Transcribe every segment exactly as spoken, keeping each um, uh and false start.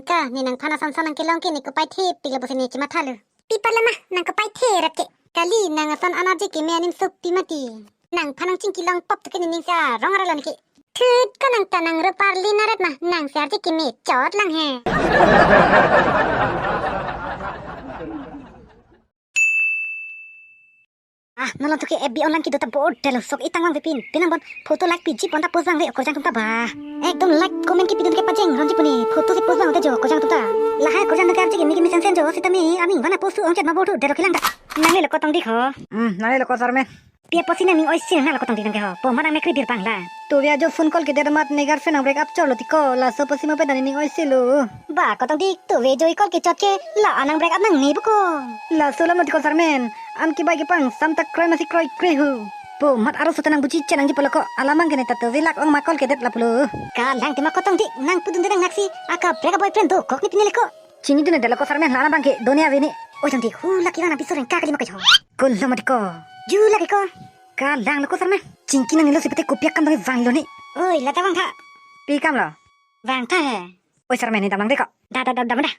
Ka, ne nangphan ason ason nangkelong ke ne kopai thepik lapusi ne chematha lo. Pi apot lama, nang kopai the rat ke. Kali, nang ason anarje keme anim sopi mati. Nangphan nangchingki longpop tu ke nening si arong aralon ke. Thut ko nang ta nang ro parli naret ma, nang si arje keme chot lang he. Ah, non along tu ke F B online kedo ta bor-delo, sok itang vangve pin. Penang bon photo like piji pon ta post vangve okorjang atum ta ba. Ekdom like comment kepidun ke pajeng ronji puni. Photo si post vangve jo okorjang atum ta. Lahai okorjang atum ke arje keme keme sensen jo sitame aning vana post tu ongchet ma bor thu delo kelang ta. Nangle lo ko Tongdik ho. Hmm, nangle lo ko Sarmen. Pi apotsi nangning oi si nang lo ko Tongdik nang ke ho. Po ma nang mekri dir bang la. Tuve ajo phone call kedet amat ne girlfriend nang break up chorlo ti ko, laso apotsi ma pen nangning oi si lo. Ba ko Tongdik, tuve ajo i call kechot ke la anang break up nangne bu ko. Laso alam lo ti ko Sarmen, an kebai kepang sam ta kroi masi kroikre ho. Po mat arloso ta nang buji chenangji pulo ko, alam abang ke ne ta tuve lak ong ma call kedet lapulo. Kalang tema ko Tongdik, nang pudunde nang naksi, aka break up boyfriend dokok ne pine le ko. Chinidun-edetlo ko Sarmen, la alam abang ke do ne ave ne. Oi Tongdik, hu laki vang nang piso rengka kali ma ke jo. Ko lo mati ko. Ju laki ko. Kalang lo ko Sarmen. Chingki nangne lo si pate kopi akam dong vanlo ne. Oi, la ta vangtha. Pi akam lo? Vangtha he. Oi Sarmen, ne dam nang de ko. Da, da, da, da, da.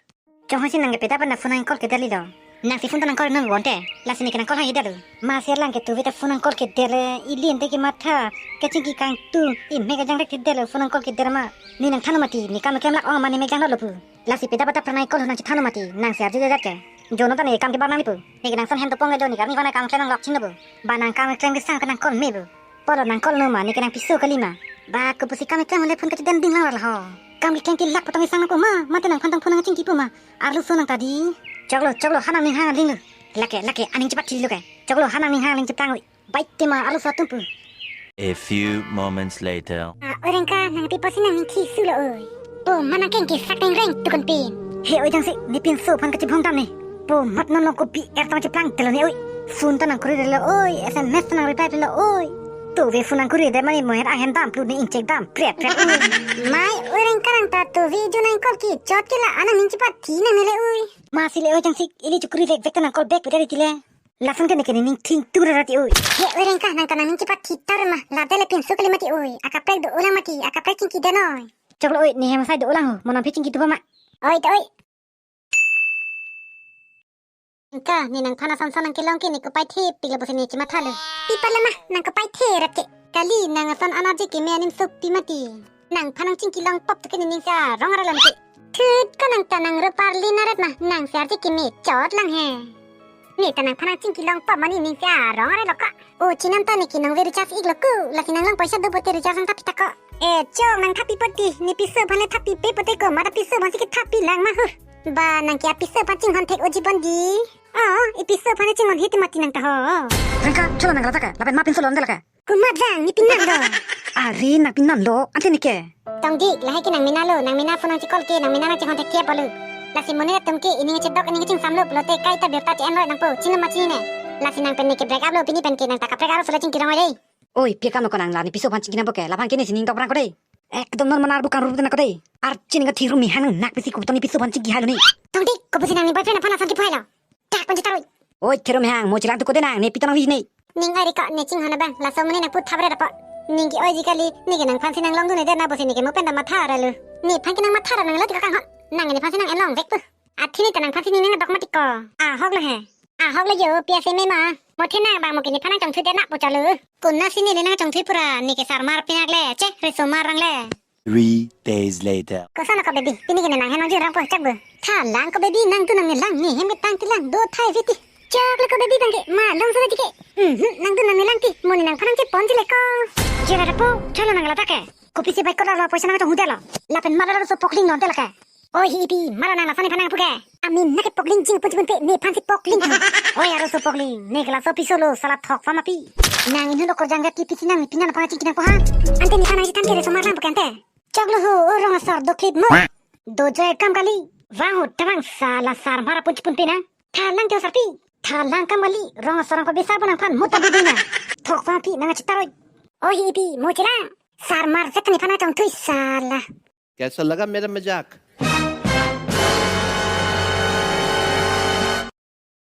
Chonghoi si nang ke peda pen phone nang call kedet li lo. Nang si phone ta nang call non bonte. Lasi ne ke nang call hang idet lo. Ma ser lang ke tuve ta phone nang call kedet le. Ili ente kematha. Kachingki kangtung. Imek ajang rek kedet lo phone nang call kedet ma. Ne nang than mati. Ne kam keklem lak ong ma ne mek jang lo lo pu. Lasi peda pata pranai call nang chethan mati. Nang si arje jajat ke. Jo non ta ne kam kebar nang li pu. Ne ke nang son hem topong ke jo ne ke arni vang nang kam klem nang lok chin lo pu. Ba nang kam klem kesang ke nang call me pu. Polo nang call no ma ne ke nang piso kali ma. Ba kopusi kam keklem le phone kachedeng ding lang la ho. Kam keklem ke lak potong isang nang ko ma, mate nangphan tang phone nang chingki pu ma. Arloso nang ta di. Choklo, choklo, ha nangning hang aling lo. Lake, lake, aning chepat thili lo ke. Choklo, ha nangning hang aling cheplang oi. Bai tema arloso atum pu. A few moments later. Ah, oi rengka, nang pi apotsi nangning thi su lo oi. Po ma nang keng kesak reng reng tu kan pin. He oi jang si, ne pinso aphan kachibhong dam ne. Po mat non lo kopi er tang cheplang telo ne oi. Phone ta nang kuri lo oi, S M S ta nang reply lo oi. Tuve phone nang kuri de mani moher ahem dam plu ne inchek dam pret pret oi. Mai oi rengka nang ta tuve ajo nang call kechot ke la anang ning chepat thi nangne le oi. Ma si le oi jang si, ili chukuri vek vek ta nang call back puteri ti le. Lason ke ne ke nening thing tu ra ti oi. He oi rengka nang ta nangning chepat thi tar ma, la dele pinso kali mati oi. Akaprek do-olang mati, akaprek chingki de noi. Choklo oi, ne hem sai do-olang ho, mo nang phi chingki tu ma. Oi to oi. Ka, ne nangphan ason ason nangkelong ke ne kopai thepik lapusi ne chematha lo. Pi apot lama, nang kopai the rat ke. Kali, nang ason anarje keme anim sopi mati. Nangphan nangchingki longpop tu ke nening si arong aralon ke. Thut ko nang ta nang ro parli naret ma, nang si arje keme chot lang he. Ne ta nangphan nangchingki longpop ma nening si arong aralo ko. O chinam ta ne ke nang ve recharge ik lo ko, lasi nang long poisa do pote recharge nang thappi ta ko. E chok nang thappi poti, ne piso aphan le thappi pe pote ko, ma ta piso aphan si kethappi lang ma hu. Ba nang ke apiso aphan chinghon thek oji bon di. O, ipiso aphan chinghon hiti mati nang ta ho. Rengka, cholo nang la ta ke, lapen ma pinso lon de la ke. Komat jang, ne pin nang lo. Are nang pin nang lo, ante ne ke. Tongdik, lahai ke nang mena lo, nang mena phone nang che-call ke, nang mena nang chinghon thek ke apot lo. Lasi monit atum ke, ining chedok, ining chingsam lo, pulote kaita birta che-en roi nangpo, chini ma chinine. Lasi nang pen ne ke break up lo, pini pen ke nang ta kaprek arloso le chingki rong oi dei. Oi, pi akam lo ko nang la ne piso aphan chingki nangpo ke, labang ke ne si ning dok rang ko dei. Ekdom non manar bukang rup na ko dei. Archini ka thiru mi hang nang pisi kup tong ne piso aphan chingki hai lo ne. Tongdik, kopusi nang ne boyfriend aphan ason kiphai lo. Tak pon chetaroi. Oi, thiru mi hang, mo chelang tu ko de nang, ne pi ta nang vi ne. Ning oi ri ko, ne chinghon abang, laso monit nang pu thap re dapo. Ning ke oiji kali, ne ke nangphan si nang longdun-edet na pusi ne ke mo pen ta matha ra lo. Nephan ke nang matha ra nang lo ti ko kang ho. Nang nephan si nang en long vek pu. Athi ne ta nangphan si ning nang dok mati ko. Ahok lo he. Ahok lo jo, pi ase me ma. Mo the nang bang mo ke nephan nang chongthui det na pu chalo. Konatsi ne le nang chongthui pura, ne ke sarmar pinak le, che, riso mar rang le. Three days later. Koson lo ko baby, pini ke ne nang henong jurang po chak bo. Tha lang ko baby, nangdun nangne lang, ne hem ke tang ti lang, do thai viti. Chok lo ko baby bang ke, ma long sura jike. Mhm, nangdun nangne lang ti, mo ne nangphan nang chepon ji le ko. Jira dapo, cholo nang la ta ke. Kopisi bai ko lo poisa nang chonghu det lo. Lapen ma lo so pokling non te la ke. Oi hi ipi, ma lo nang lason nephan nang pu ke. Amin nang ke pokling jing pun pun pe, nephan si pokling. Oi arloso pokling, ne ke laso piso lo, sala thok pha ma pi. Nang inut okorjang vet ke pisi nang ne pin nangphan chingki nangpo ha. Ante nephan nang si than ke riso mar lang pu ke ante. Chok lo ho, o rong asor do klit mo. Do joy kam kali. Vang ho, ta vang sala sarmar apun chipun pe nang. Tha lang ke sarpi. Tha lang kam kali, rong asor rong pabisa pun nangphan muta budi nang. Thok pha pi nang chetaroi. Oi hi ipi, mo chelang. Sarmar vet nephan nang chongthui sala. कैसा लगा मेरा मजाक?